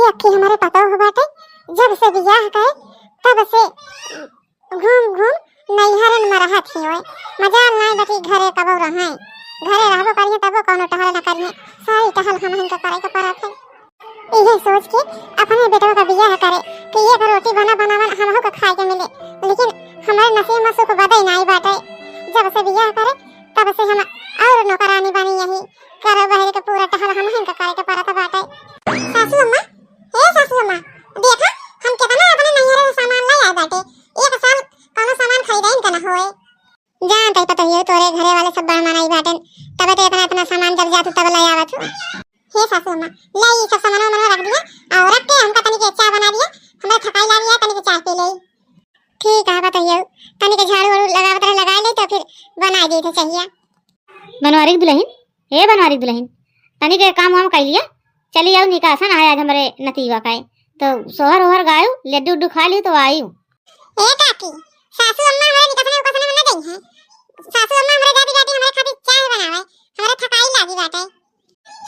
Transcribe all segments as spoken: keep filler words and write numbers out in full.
तक्की हमरे पतोह बाटे, जब से बियाह कहे, तब से घूम घूम नैहरन में रहत ही होए। मजाल नाई बाटे घरे कबो रहै। घरे रहबो करिहे तबो कौनो टहल न करिहे, सारी टहल हमहिन के करे के परत है। इहे सोच के अपने बेटवा का बियाह करे कि एक रोटी बना बनावन हमहू के खाए के मिले, लेकिन हमरे नसीब में सुख बदे नाई बाटे। जब से बियाह करे तब से हम और नौकरानी बनी यही, करो बहरी के पूरा टहल हमहिन के करे के परत बाटे। सासू अम्मा, हे सासू अम्मा, देखा हम केतना अपने नैहरे से सामान ले आए बाटे, एक साल कौनो सामान खरीदाइन का न होए। जानत ही पतोहियो तोरे घरे वाले सब बड़ मनई बाटेन, तबे तो इतना इतना सामान जब जातू तब ले आवत हूँ। हे सासू अम्मा, ले ई सब सामान वामान रख दिया और रख के हमका तनी के चाय बना दिया, हमरा थकाई लागी है, तनी के चाय पी ले। ठीक है पतोहियो, तनी के झाड़ू वाड़ू लगावत रहे, लगा ले तो फिर बना दी थे चाहिए। बनवारी की दुल्हन, ए बनवारी की दुल्हन, तनी के काम वाम कर लिया, चली आओ निकासन है आज हमरे नतीवा का है, तो सोहर ओहर गायू, लड्डू उड्डू खा लियो तो आयू। ए काकी, सासू अम्मा हमरे निकासन उकासन में न गई हैं। सासू अम्मा हमरे जाती जाती हमरे खातिर चाय बनावे, हमरे थकाई लागी बाटे।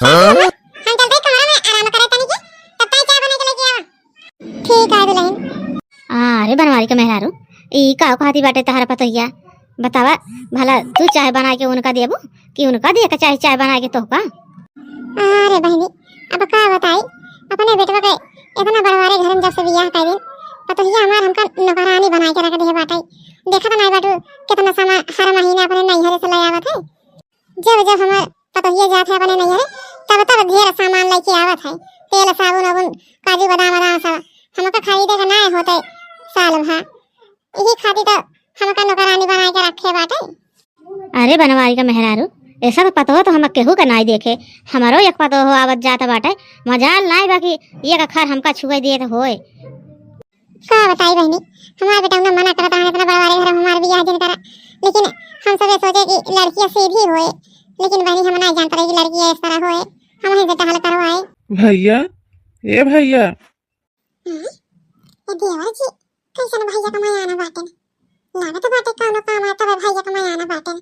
हाँ? हम चलते कमरा में आराम करे तनी के, तब तक चाय बना के लेके आवा। ठीक है दुल्हन। अरे बनवारी का मेहरारू, ई का कहती बाटे तहरा पतोहिया? बतावा, भला तू चाय बना के उनका देबू कि उनका दे के चाही चाय बना के तोहका? अरे बहनी, अब का बताई, अपने बेटवा के इतना बड़वारे घर में जब से बियाह कर दिन, पतोहिया हमार हमका नौकरानी बना के रख दे बाटे। देखत नाई बाटू कितना सामान हर महीना अपने नैहरे से ले आवत है। जब जब हमार पतोहिया जात है अपने नैहरे, तब तब ढेर सामान लेके आवत है, तेल, साबुन, उबुन, काजू, बादाम, बादाम सब। हमका खरीदे के नाय होते साल भर, यही खातिर तो हमका नौकरानी बनाए के रखे बाटे। अरे बनवारी का मेहरारू, ऐसा तो पतोह तो हम केहू के नाय देखे। हमारो एक पतोह आवत जात बाटे, मजाल नाय बा कि एक अखर हमका छुए देत होए। का बताई बहनी, हमार बेटौना मना करत रहन, इतना बड़वारे घर हमार बियाह जिन करा, लेकिन हम सबे सोचे कि लड़कियां सीधी होए, लेकिन बहनी हम ना जानत रहे कि लड़कियां इस तरह होए, हम ही से टहल करवाए। भैया, ए भैया। हाँ? ए देवर जी, कैसन भैया का मयाना बाटन? लागत बाटे कौनो काम आए तबे भैया का मयाना बाटन।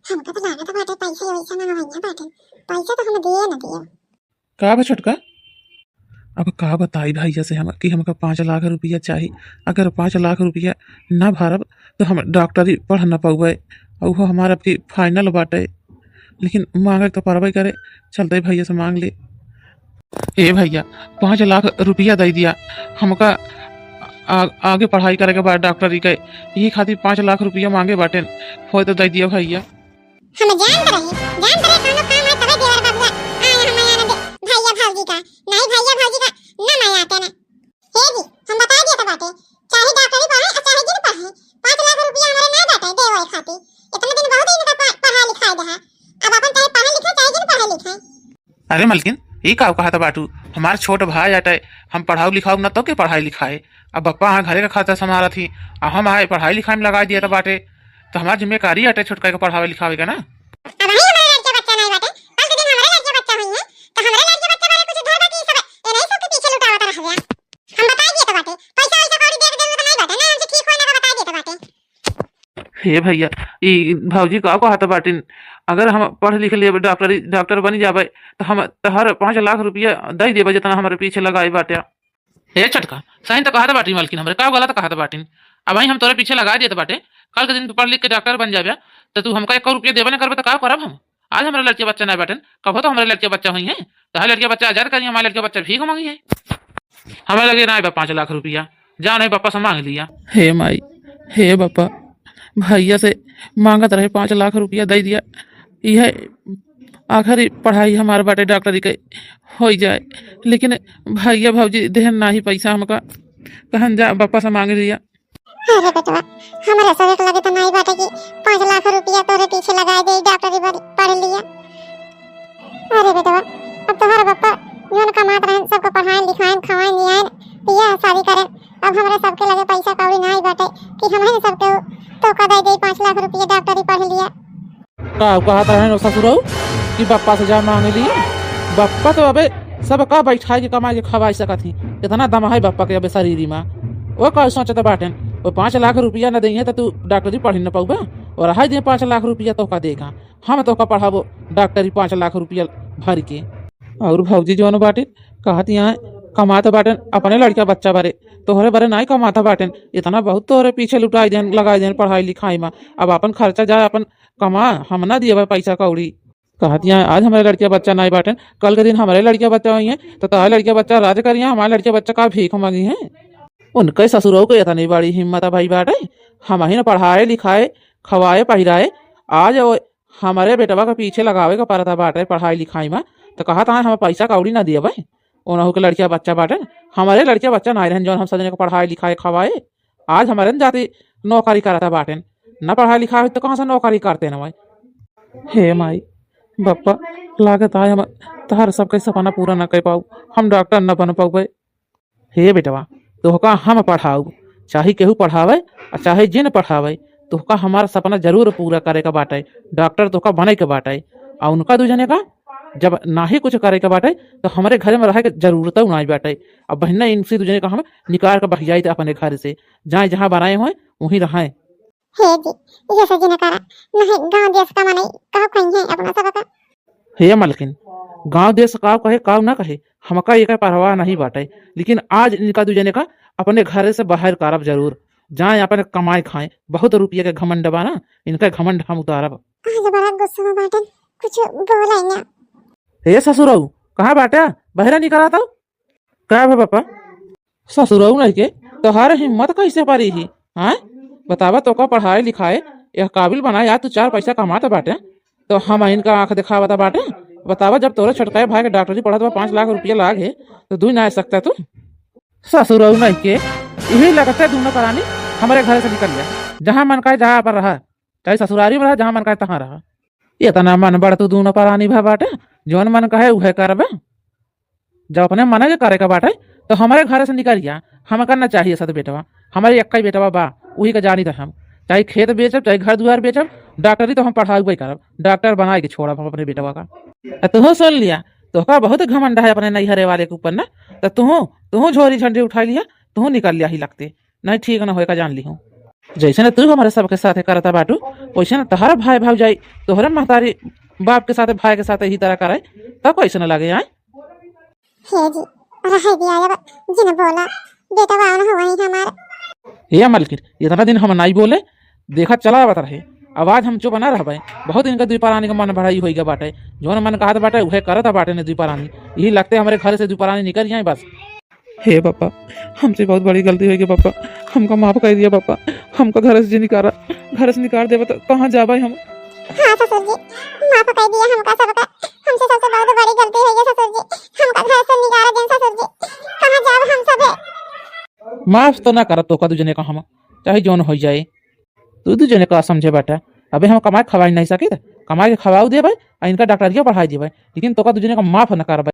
हमका तो लागत बाटे पैसे वैसे मंगवैया बाटन, पैसे तो हम दिए न दिए। का बा छोटका? अब का बताई भैया से हम कि हमका पाँच लाख रुपया चाही। अगर पाँच लाख रुपया ना भरब तो हम डॉक्टरी पढ़ ना पउबे। अउहो हमार अब की final बाटे। लेकिन मांगे तो परबे करे। चलते भैया से मांग ले। ए भैया, पाँच लाख रुपया दे दिया। हमका आ, आगे पढ़ाई करे के बाद डॉक्टरी के, यही खातिर पाँच लाख रुपया मांगे बाटेन। होए तो दे दिया भैया। हम जानत रही, जानत रही कौनो काम है तबे देवर बबुआ आए हम यहाँ दे भैया भौजी का, नहीं भैया भौजी का ना मैं आते ना। हे जी, हम बता दिया तो बाटे, चाहे डॉक्टरी पढ़े और चाहे जिन पढ़े, पाँच लाख रुपया हमारे ना बाटे देवे खातिर। इतना दिन बहुत इनका पढ़-, पढ़ा लिखाए दे है, अब अपन चाहे पढ़े लिखे चाहे जिन पढ़े लिखे। अरे मलकिन, ई का कहत बाटू? हमार छोट भाई आटे, हम पढ़ाऊ लिखाऊ न तो के पढ़ाई लिखाए। अब बप्पा हाँ घरे का खर्चा संभालत ही, आ हम आए पढ़ाई लिखाई में लगा दिया बाटे। तो हमार जिम्मेदारी आटे छोटका के पढ़ावे लिखावे का ना। अब ही हमारे लड़के बच्चा नहीं बाटे, कल के दिन हमारे लड़के बच्चा हुई है, तो हमारे लड़के बच्चा वाले कुछ धरबा की सब ए नहीं सबके पीछे लुटावत रह गया। हम बता दिए तो बाटे, पैसा वैसा कौड़ी दे के जरूरत नहीं बाटे, ना हमसे ठीक होए ना बता दिए तो बाटे। हे भैया, ई भौजी का कहत बाटिन, अगर हम पढ़ लिख लेबे, डॉक्टरी, डॉक्टर बनी जाबे, तो हम तोहर पाँच लाख रुपया दे देबे, जितना हमारे पीछे लगाई बाटे। हे छोटका, सही तो कहत बाटी मालकिन, हमरे का गलत कहत बाटिन? अब हम तोरे पीछे लगा देत बाटे, कल के दिन तू पढ़ लिख के डॉक्टर बन जाबे, तो तू हमका एक रुपया देबे ना करबे, तो का करब हम? आज हमारे लड़के बच्चा ना बाटेन, कबो तो हमारे लड़के बच्चा हुई हैं, तो हर लड़के बच्चा आजाद करिए, हमारे लड़के बच्चा भीख मांगी है। हमारे लगे ना बा पाँच लाख रुपया, जाओ नहीं पापा से मांग लिया। हे माई, हे बापा, भैया से मांगत रहे, पाँच लाख रुपया दे दिया, यह आखिरी पढ़ाई हमार बाटे डॉक्टरी के हो जाए, लेकिन भैया भौजी देहन नाही पैसा हमका, कहन जा बापा से मांग लिया। अरे बेटवा, हमरे सब एक लगे तो नहीं बाटे कि पाँच लाख रुपया तोरे पीछे लगा दे, डॉक्टरी बन-, पढ़ लिया। अरे बेटवा, अब तोहर बापा जौन कमात रहन, सबको पढ़ाएन, लिखाएन, खवाएन, लियाएन, बियाह शादी करेन। अब हमरे सबके लगे पैसा कौड़ी नहीं बाटे कि हम ही सबके तो का दे दे पाँच लाख रुपया डॉक्टरी पढ़ लिया। का कहत रहन ससुरऊ कि बप्पा से जा मांग लिया? बप्पा तो अबे सबका बैठाई के कमाई के खवाई सकत ही। इतना दम है बप्पा के अबे शरीरी मा। वो का सोचत बाटेन, वो पाँच लाख रुपया न देइहे तो तू डॉक्टरी पढ़ी न पउबा। और हाई दे पाँच लाख रुपया तोहका देगा, हम तोहका पढ़ाबो डॉक्टरी पाँच लाख रुपया भर के। और भौजी जौन बाटे कहत यहाँ कमात बाटेन अपने लड़का बच्चा बरे, तोहरे बरे नाई कमात बाटेन। इतना बहुत तोहरे पीछे लुटाई देन, लगाई देन पढ़ाई लिखाई मा। अब अपन खर्चा जाए, अपन कमा, हम ना दिए भाई पैसा कौड़ी। कहत यहाँ आज हमारे लड़का बच्चा नाई बाटेन, कल के दिन हमारे लड़का बच्चा होइहैं, तो तोहरे लड़का बच्चा राज करिहैं, हमारे लड़का बच्चा का भीख मांगिहैं। उनके ससुरऊ के इतनी बड़ी हिम्मत है भाई बाटे, हम ही न पढ़ाए लिखाए, खवाए पहिराए, आज वो हमारे बेटवा के पीछे लगावे के परत बाटे पढ़ाई लिखाई मा, तो कहत हैं हम पैसा कौड़ी ना दिए भाई। ओनहु के लड़का बच्चा बाटेन, हमारे लड़का बच्चा नाई रहेन जौन हम सजने को पढ़ाए लिखाए खवाए। आज हमारे न जाति नौकरी करत बाटेन, न पढ़ाई लिखाई होई तो कहाँ से नौकरी करते न भाई। हे माई, बप्पा, लागत आय हम तहर सबके सपना पूरा न कर पाऊ, हम डॉक्टर न बन पाऊ भाई। हे बेटवा, तोहका हम पढ़ाउब, चाहे केहू पढ़ावे और चाहे जिन पढ़ावे, तोहका हमार सपना जरूर पूरा करे के बाटे। डॉक्टर तोहका बने के बाटे। और उनका दू जने का जब नाही कुछ करे के बाटे, तो हमरे घर में रहे के जरूरत नाही बाटे। अब बहिना इनसे दू जने का हम निकाल के बहियाई थे अपने घर से, जाए जहाँ बनाए होए वहीं रहे। हे जी, ये सब जिन करा, नहीं गाँव देश का मनई कहो कहीं है अपना सबका। हे मलकिन, गाँव देश काव कहे, काव ना कहे, हमका एकर परवाह नहीं बाटे, लेकिन आज इनका दू जने का अपने घरे से बाहर करब जरूर। जाए अपन कमाए खाए, बहुत रुपया के घमंड बा ना, इनका घमंड हम उतारब। आज बड़ा गुस्सा में बाटन, कुछ बोला ही ना। हे ससुरऊ, कहाँ बाटा? बहरा निकला तो। का भा पापा? ससुरऊ नहीं के, तोहार हिम्मत कैसे परी ही? हाँ, बतावा, तोका पढ़ाए लिखाए यह काबिल बनाए, आज तू चार पैसा कमात बाटे, तो हम इनका आँख दिखावत बाटे। बतावा, जब तोरे छोटका भाई के डॉक्टरी पढ़त बा, पाँच लाख रुपया लाग है, तो दू ना आ सकता तू? ससुरऊ नहीं के, यही लगता है दूनो परानी हमारे घर से निकल गया। जहाँ मन कहे जहाँ पर रहा, चाहे ससुरारी में रहा, जहाँ मन कहे तहाँ रहा। इतना मन बढ़ तू दूनो परानी भा बाटे, जौन मन कहे उहे करबे। जब अपने मने के करे के बाटे, तो हमारे घर से निकल गया। हम करना चाहिए सत बेटवा, हमारे एक्का ही बेटवा बा, वही का जानी तो हम। चाहे खेत बेचब, चाहे घर दुआर बेचब, डॉक्टरी तो हम पढ़ाबे करब, डॉक्टर बनाए के छोड़ब हम अपने बेटवा का। आ तुहू सुन लिया, तोहका बहुत घमंड है अपने नैहरे वाले के ऊपर ना, तो तुहू, तुहू झोरी झंडी उठा लिया, तुहू निकल लिया ही लगते। नहीं, ठीक न होए का जान लिहूँ। जैसे न तू हमारे सबके साथे करता बाटू, वैसे न तोहरा भाई भौजाई, तोहरे महतारी बाप के साथे, भाई के साथे ही तरह करे, तब कैसे न लगे आए? हे जी, रहे दिया अब, जिन बोला, बेटा बावन हुआ ही हमार। हे मलकिन, इतना दिन हम नहीं बोले, देखा चला आवत रहे, अब आज हम चुप ना रहबे। बहुत इनका दुई परानी का मन बढ़ाई होई गया बाटे, जौन मन कहत बाटे उहे करत बाटे ने दुई परानी। यही लगते हमारे घर से दुई परानी निकल जाए बस। हे पापा, हमसे बहुत बड़ी गलती होइ गई पापा, हमका माफ कर दिया पापा, हमका घर से जे निकारा, घर से निकाल देबा तो कहाँ जाबा हम? हाँ ससुर जी, माफ कर दिया हमका सबका, हमसे सबसे बहुत बड़ी गलती होइ गई ससुर जी, हमका घर से निकारा देन ससुर जी, कहाँ जाब हम सबे? माफ तो ना करत तोका दू जने का हम, चाहे जौन होइ जाए। तू दू जने का समझे बाटा, अबे हम कमाए खवाई नहीं सकित, कमाए के खवाऊ देबे, आ इनका डॉक्टरिया पढ़ाई देबे, लेकिन तोका दू जने का माफ न करबे।